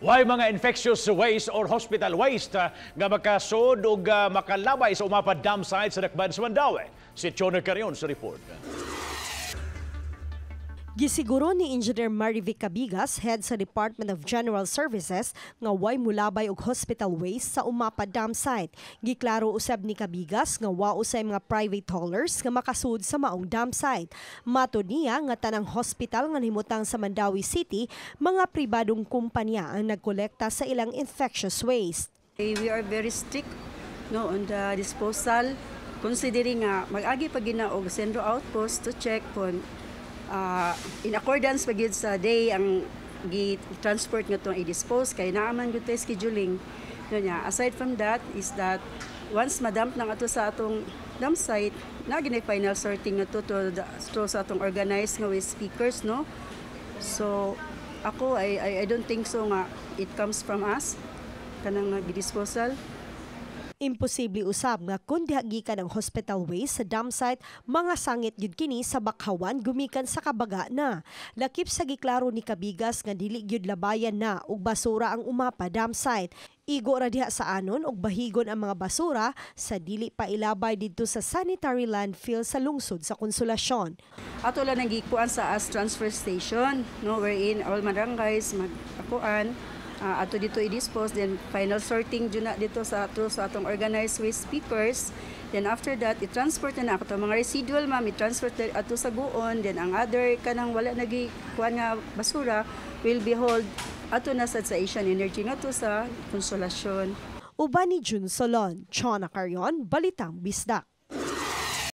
Way mga infectious waste or hospital waste nga makasud og makalabay sa Umapad Dam site sa Dakban sa Mandaue. Si Chona Carion sa report. Gisiguro ni Engineer Marivic Cabigas, head sa Department of General Services, nga way mulabay og hospital waste sa Umapad Dam site. Giklaro usab ni Cabigas nga wa usay mga private haulers nga makasud sa maong dam site. Matod niya nga tanang hospital nga nahimutang sa Mandaue City, mga pribadong kumpanya ang nagkolekta sa ilang infectious waste. We are very strict, no, on the disposal, considering nga mag-agi pa gina og CENRO outpost to check kung in accordance pa gyud sa day ang gi-transport nga tong i-dispose, kay naa man gyud tay scheduling no niya. Aside from that is that once madump nang ato sa atong dump site na ginay final sorting nga to sa atong organized nga waste pickers, no? So ako, I don't think so nga it comes from us kanang disposal. Imposible usab nga kung diha gikan ang hospital waste sa dam site, mga sangit gyud kini sa bakhawan gumikan sa kabaga na. Lakip sa giklaro ni Cabigas nga dili gyud labayan na og basura ang Umapad Dam site. Igo ra diha sa anon og bahigon ang mga basura sa dili pa ilabay didto sa sanitary landfill sa lungsod sa Konsolasyon. Ato lang nang gikuan sa as transfer station, no, wherein all barangays mag-akuan, ato dito i-dispose, then final sorting jud na dito sa ato sa atong organized waste pickers. Then after that, i-transport na ato mga residual, ma'am, i-transfer ato sa Guon. Then ang other kanang wala nagi kuan nga basura will be hold ato na sad sa Asian Energy nga to sa Konsolasyon. Uban ni Jun Solon, Chona Carion, Balitang Bisdak.